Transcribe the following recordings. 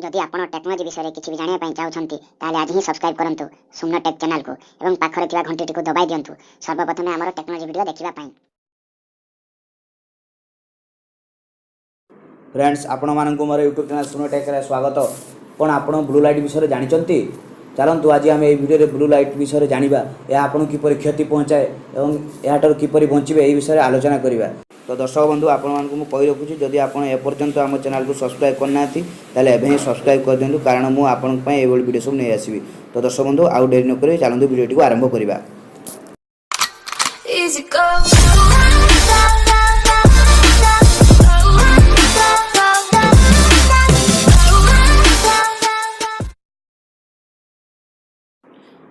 ଯଦି ଆପଣ ଟେକ୍ନୋଲୋଜି ବିଷୟରେ କିଛି ବି ଜାଣିବା ପାଇଁ ଚାହୁଁଛନ୍ତି, ତାହେଲେ ଆଜି ହିଁ ସବସ୍କ୍ରାଇବ୍ କରନ୍ତୁ ଶୂନ୍ୟ ଟେକ୍ ଚ୍ୟାନେଲକୁ ଏବଂ ପାଖରେ ଥିବା ଘଣ୍ଟିଟିକୁ ଦବାଇ ଦିଅନ୍ତୁ ସର୍ବପ୍ରଥମେ ଆମର ଟେକ୍ନୋଲୋଜି ଭିଡ଼ିଓ ଦେଖିବା ପାଇଁ। ଫ୍ରେଣ୍ଡସ୍, ଆପଣମାନଙ୍କୁ ମୋର ୟୁଟ୍ୟୁବ୍ ଚ୍ୟାନେଲ୍ ଶୂନ୍ୟ ଟେକ୍ରେ ସ୍ୱାଗତ। କ'ଣ ଆପଣ ବ୍ଲୁ ଲାଇଟ୍ ବିଷୟରେ ଜାଣିଛନ୍ତି? ଚାଲନ୍ତୁ, ଆଜି ଆମେ ଏହି ଭିଡ଼ିଓରେ ବ୍ଲୁ ଲାଇଟ୍ ବିଷୟରେ ଜାଣିବା, ଏହା ଆପଣଙ୍କୁ କିପରି କ୍ଷତି ପହଞ୍ଚାଏ ଏବଂ ଏହାଠାରୁ କିପରି ବଞ୍ଚିବେ, ଏହି ବିଷୟରେ ଆଲୋଚନା କରିବା। ତ ଦର୍ଶକ ବନ୍ଧୁ, ଆପଣମାନଙ୍କୁ ମୁଁ କହି ରଖୁଛି, ଯଦି ଆପଣ ଏପର୍ଯ୍ୟନ୍ତ ଆମ ଚ୍ୟାନେଲକୁ ସବସ୍କ୍ରାଇବ୍ କରିନାହାନ୍ତି, ତାହେଲେ ଏବେ ହିଁ ସବସ୍କ୍ରାଇବ୍ କରିଦିଅନ୍ତୁ, କାରଣ ମୁଁ ଆପଣଙ୍କ ପାଇଁ ଏଇଭଳି ଭିଡ଼ିଓ ସବୁ ନେଇ ଆସିବି। ତ ଦର୍ଶକ ବନ୍ଧୁ, ଆଉ ଡେରି ନକରି ଚାଲନ୍ତୁ, ଭିଡ଼ିଓଟିକୁ ଆରମ୍ଭ କରିବା। Easy go.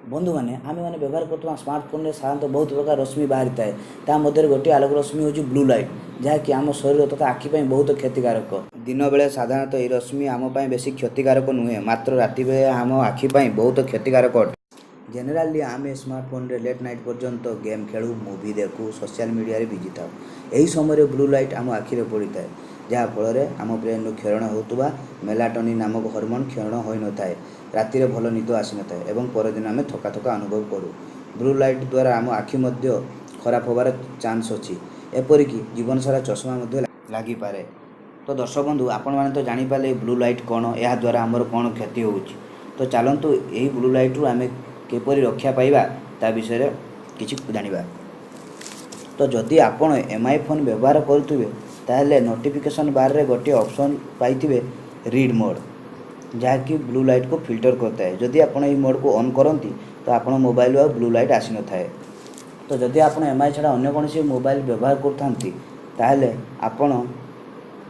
ବନ୍ଧୁମାନେ, ଆମେମାନେ ବ୍ୟବହାର କରୁଥିବା ସ୍ମାର୍ଟଫୋନ୍ରେ ସାଧାରଣତଃ ବହୁତ ପ୍ରକାର ରଶ୍ମି ବାହାରିଥାଏ। ତା ମଧ୍ୟରେ ଗୋଟିଏ ଆଲୋକ ରଶ୍ମି ହେଉଛି ବ୍ଲୁ ଲାଇଟ୍, ଯାହାକି ଆମ ଶରୀର ତଥା ଆଖି ପାଇଁ ବହୁତ କ୍ଷତିକାରକ। ଦିନବେଳେ ସାଧାରଣତଃ ଏହି ରଶ୍ମି ଆମ ପାଇଁ ବେଶୀ କ୍ଷତିକାରକ ନୁହେଁ, ମାତ୍ର ରାତି ବେଳେ ଆମ ଆଖି ପାଇଁ ବହୁତ କ୍ଷତିକାରକ ଅଟେ। ଜେନେରାଲି ଆମେ ସ୍ମାର୍ଟଫୋନ୍ରେ ଲେଟ୍ ନାଇଟ୍ ପର୍ଯ୍ୟନ୍ତ ଗେମ୍ ଖେଳୁ, ମୁଭି ଦେଖୁ, ସୋସିଆଲ ମିଡ଼ିଆରେ ବିଜି ଥାଉ। ଏହି ସମୟରେ ବ୍ଲୁ ଲାଇଟ୍ ଆମ ଆଖିରେ ପଡ଼ିଥାଏ, ଯାହାଫଳରେ ଆମ ବ୍ରେନ୍ରୁ କ୍ଷରଣ ହେଉଥିବା ମେଲାଟୋନିନ୍ ନାମକ ହରମୋନ୍ କ୍ଷରଣ ହୋଇନଥାଏ। ରାତିରେ ଭଲ ନିଦ ଆସିନଥାଏ ଏବଂ ପରଦିନ ଆମେ ଥକା ଥକା ଅନୁଭବ କରୁ। ବ୍ଲୁ ଲାଇଟ୍ ଦ୍ୱାରା ଆମ ଆଖି ମଧ୍ୟ ଖରାପ ହେବାର ଚାନ୍ସ ଅଛି, ଏପରିକି ଜୀବନସାରା ଚଷମା ମଧ୍ୟ ଲାଗିପାରେ। ତ ଦର୍ଶକ ବନ୍ଧୁ, ଆପଣମାନେ ତ ଜାଣିପାରିଲେ ବ୍ଲୁ ଲାଇଟ୍ କ'ଣ, ଏହାଦ୍ୱାରା ଆମର କ'ଣ କ୍ଷତି ହେଉଛି। ତ ଚାଲନ୍ତୁ, ଏହି ବ୍ଲୁ ଲାଇଟ୍ରୁ ଆମେ କିପରି ରକ୍ଷା ପାଇବା, ତା ବିଷୟରେ କିଛି ଜାଣିବା। ତ ଯଦି ଆପଣ ଏମ୍ I phone ବ୍ୟବହାର କରୁଥିବେ, ତାହେଲେ ନୋଟିଫିକେସନ୍ ବାର୍ରେ ଗୋଟିଏ ଅପସନ୍ ପାଇଥିବେ, ରିଡ଼୍ ମୋଡ଼୍, ଯାହାକି ବ୍ଲୁ ଲାଇଟ୍କୁ ଫିଲ୍ଟର କରିଥାଏ। ଯଦି ଆପଣ ଏହି ମୋଡ଼୍କୁ ଅନ୍ କରନ୍ତି, ତ ଆପଣ ମୋବାଇଲରୁ ଆଉ ବ୍ଲୁ ଲାଇଟ୍ ଆସିନଥାଏ। ତ ଯଦି ଆପଣ ଏମ୍ I ଛଡ଼ା ଅନ୍ୟ କୌଣସି ମୋବାଇଲ ବ୍ୟବହାର କରୁଥାନ୍ତି, ତାହେଲେ ଆପଣ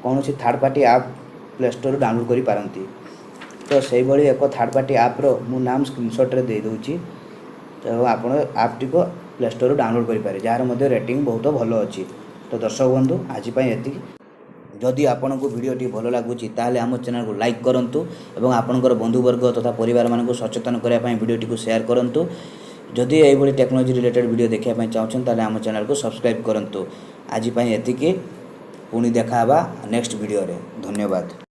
କୌଣସି ଥାର୍ଡ଼ ପାର୍ଟି ଆପ୍ ପ୍ଲେ ଷ୍ଟୋରରୁ ଡାଉନଲୋଡ଼୍ କରିପାରନ୍ତି। ତ ସେଇଭଳି ଏକ ଥାର୍ଡ଼ ପାର୍ଟି ଆପ୍ର ମୁଁ ନାମ ସ୍କ୍ରିନସଟ୍ରେ ଦେଇଦେଉଛି ଏବଂ ଆପଣ ଆପ୍ଟିକୁ ପ୍ଲେ ଷ୍ଟୋରରୁ ଡାଉନଲୋଡ଼୍ କରିପାରିବେ, ଯାହାର ମଧ୍ୟ ରେଟିଂ ବହୁତ ଭଲ ଅଛି। ତ ଦର୍ଶକ ବନ୍ଧୁ, ଆଜି ପାଇଁ ଏତିକି। ଯଦି ଆପଣଙ୍କୁ ଭିଡ଼ିଓଟି ଭଲ ଲାଗୁଛି, ତାହେଲେ ଆମ ଚ୍ୟାନେଲକୁ ଲାଇକ୍ କରନ୍ତୁ ଏବଂ ଆପଣଙ୍କର ବନ୍ଧୁବର୍ଗ ତଥା ପରିବାରମାନଙ୍କୁ ସଚେତନ କରିବା ପାଇଁ ଭିଡ଼ିଓଟିକୁ ସେୟାର କରନ୍ତୁ। ଯଦି ଏଇଭଳି ଟେକ୍ନୋଲୋଜି ରିଲେଟେଡ଼୍ ଭିଡ଼ିଓ ଦେଖିବା ପାଇଁ ଚାହୁଁଛନ୍ତି, ତାହେଲେ ଆମ ଚ୍ୟାନେଲକୁ ସବସ୍କ୍ରାଇବ୍ କରନ୍ତୁ। ଆଜି ପାଇଁ ଏତିକି। ପୁଣି ଦେଖା ହେବା ନେକ୍ସଟ ଭିଡ଼ିଓରେ। ଧନ୍ୟବାଦ।